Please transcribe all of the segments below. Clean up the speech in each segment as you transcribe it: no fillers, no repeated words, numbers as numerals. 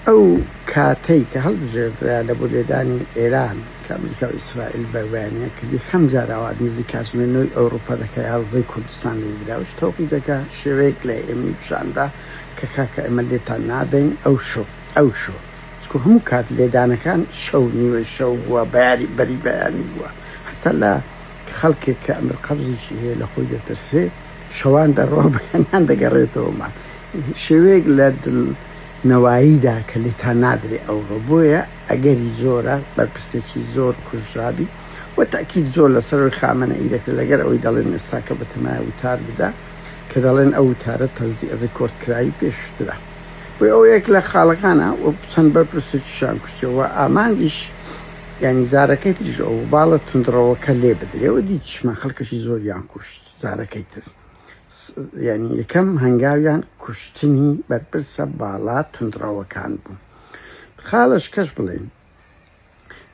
ئەو کاتەی کە هەڵبژێردرا لە بۆ لێدانی ئێران کە ئەمریکا و ئیسرائیل بەروانیان کردی خەم جاراوات نزیک کاتژمێر نۆی ئەوروپا دەکا یازدەی کوردستان لێی دراوش تەوقیتەکە شێوەیەک لە ئێمەی پیشاندا کە کاکە ئێمە لێتان نادەین ئەو شۆ ئەو شۆ چکو هەموو کات لێدانەکان شەو نیوەی شەو بووە بەیاری بەری بەیانی بووە هەتا لە خەڵکێک کە ئەمر قەبزیشی هەیە لە خۆی دەترسێ شەوان دەڕوا بەیانیان دەگەڕێتەوە ماڵ شێوەیەک لە دڵ نەواییدا کە لێتان نادرێ ئەوڕۆ بۆیە ئەگەری زۆرە بەرپرسێکی زۆر کوژرابی و تەئکید زۆر لەسەر ئەوەی خامەنەئی دەکرێت لەگەر ئەوەی دەڵێن ئێستا کە بەتەمایە وتار بدا کە دەڵێن ئەو وتارە تەزی ڕیکۆرد کراوی پێشووترە بۆیە ئەو یەک لە خاڵەکانە و چەند بەرپرسێکیشیان کوشتەوە ئامانجیش یانی زارەکەی تریش ئەو باڵە توندڕەوەکە لێ بدرێ و دیتیشمان خەڵکەکی زۆریان کوشت زارەکەی تر یانی یەکەم هەنگاویان کوشتنی بەرپرسە باڵا توندڕەوەکان بوو خاڵش کەش بڵێن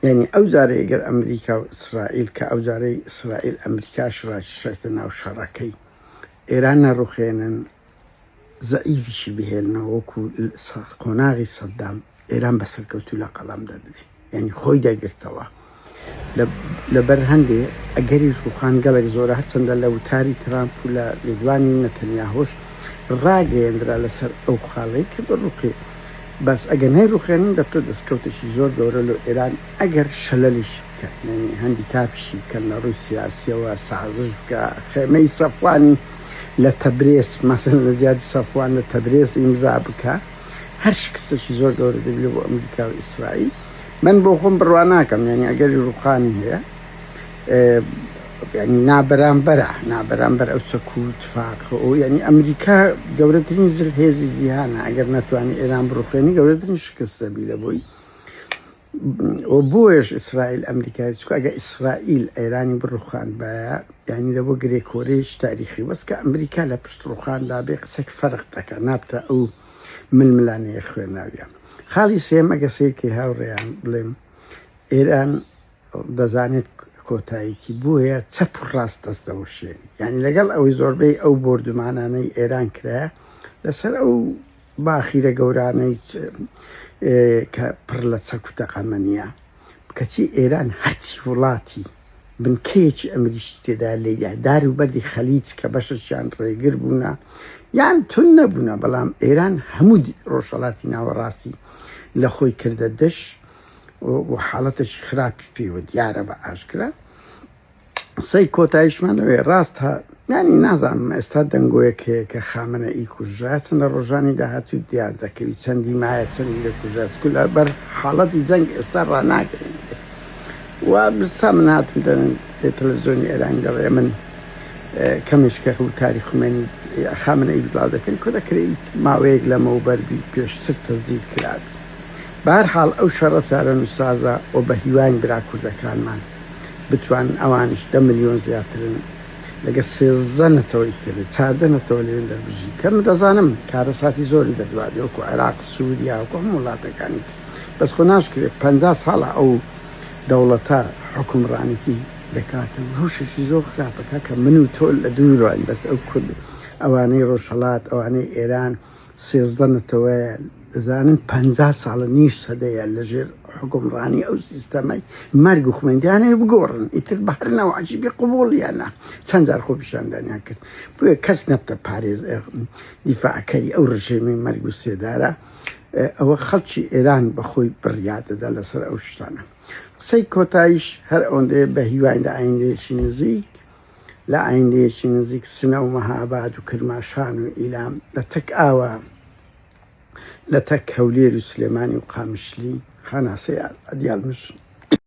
یعنی ئەو جارەی گەر ئەمریکا و ئیسرائیل کە ئەو جارەی ئیسرائیل ئەمریکاش ڕاکیشێتە ناو شەڕەکەی ئێران نەڕوخێنن زەعیفیشی بهێنەوە وەکو قۆناغی سەدام ئێران بە سەرکەوتوو لە قەڵەم دەدرێ یعنی خۆی دەگرتەوە لەبەر هەندێ ئەگەری ڕوخان گەلێک زۆرە هەرچەندە لە وتاری ترامپ و لە لێدوانی نەتەنیاهۆش ڕاگەیەندرا لەسەر ئەو خاڵەی کە بڕوخێ بەس ئەگەر نەیڕوخێنن دەبتە دەستکەوتێکی زۆر گەورە لۆ ئێران ئەگەر شەلەلیشی بکەن یانی هەندیکاپیشی بکەن لە ڕووی سیاسیەوە سازش بکە خێمەی سەفوانی لە تەبرێز مەسەلەن لە جیاتی سەفوان لە تەبرێز ئیمزا بکە هەر شکستێکی زۆر گەورە دەبێت بۆ ئەمریکا و ئیسرائیل من بۆ خۆم بڕوا ناکەم یانی ئەگەری ڕوخانی هەیە یعنی نابەرامبەرە نابەرامبەر ئەو چەک و تفاق و یعنی ئەمریکا گەورەترین زل هێزی جیهانە ئەگەر نەتوانانی ئێران بڕوخێنی گەورەترین شکست دەبی لە بۆی و بۆیش ئیسرائیل ئەمریکای چکە ئەگە ئیسرائیل ئێرانی بڕوخان باە یعنی لە بۆ گرێکۆرەیش تاریخی بەس کە ئەمریکا لە پشت ڕوخاندا بێ قسەک فەرق دەکات نابتە ئەو ململانەیە خوێناویە خاڵی سێم ئەگە سیرکەی هاوڕێیان بڵێم ئێران دەزانێت کۆتاییتی بۆیە چەپ و ڕاست دەست دەوەشێن یعنی لەگەڵ ئەوەی زۆربەی ئەو بۆردومانانەی ئێران کرایە لەسەر ئەو باخیرە گەورانەی کە پڕ لە چەک و تەقەمەنیە کەچی ئێران هەرچی وڵاتی بنکەیەکی ئەمریکی تێدا لێدا دار و بەردی خەلیج کە بەشێکیان ڕێگر بوونە یان تون نەبوونە بەڵام ئێران هەموو ڕۆژهەڵاتی ناوەڕاستی لە خۆی کردە دش و حاڵەتێکی خراپی پێوە دیارە بە ئاشکرا قسەی کۆتاییشمان لەوێ ڕاست ینی نازانم ئێستا دەنگۆیەک هەیە کە خامنە ئی کوژرا چەند لە ڕۆژانی داهاتوو دیار دەکەوی چەندی مایە چەندی لە کوژرا چکو لە بەر حاڵەتی جەنگ ئێستا ڕناگەێنێ و سا من هاتم دەرن تەلەڤزیۆنی ئێرانی دەڵێ من کەمیش کە وتاری خومێنی خامنە ئی بڵاو دەکەن کۆ دەکرێت ماوەیەک لەمەوبەر بی پێشتر تەزیل کرابی بەهەرحاڵ ئەو شەڕە چارەنووسسازە و بە هیواین برا کوردەکانمان بتوانن ئەوانیش 10 ملیۆن زیاترن لەگە 13 نەتەوەی تر 14 نەتەوە لەوێن دەربژین کە من دەزانم کارەساتی زۆری بەدوادێ وەکو عێراق سووریا وەکو هەموو وڵاتەکانی تر بەس خۆ ناشکرێت 50 ساڵە ئەو دەوڵەتە حوکمڕانیی دەکاتن ڕەوشێکی زۆر خراپەکە کە من و تۆ لە دوورین بەس ئەو کورد ئەوانەی ڕۆژهەڵات ئەوانەی ئێران 13 نەتەوەیە دەزانن 50 ساڵە نیو سەدەیە لەژێر حوکمڕانی ئەو سیستەمەی مەرگ و خوێندیانەیە بگۆڕن ئیتر بە هەر نەوعەکی بێ قبوڵیانە چەند جار خۆپیشاندانیان کرد بۆیە کەس نەبتە پارێز دیفاعکەری ئەو ڕژێمی مەرگ و سێدارە ئەوە خەڵکی ئێران بەخۆی بڕیار دەدا لەسەر ئەو شتانە قسەی کۆتاییش هەر ئەوەندەیە بە هیواین لە ئایندەیەکی نزیک لە ئایندەیەکی نزیک سنە و مەهاباد و کرماشان و ئیلام لە تەک ئاوا لە تەک هەولێر و سلێمانی و قامشلی هەناسەی ئەدیال مژن.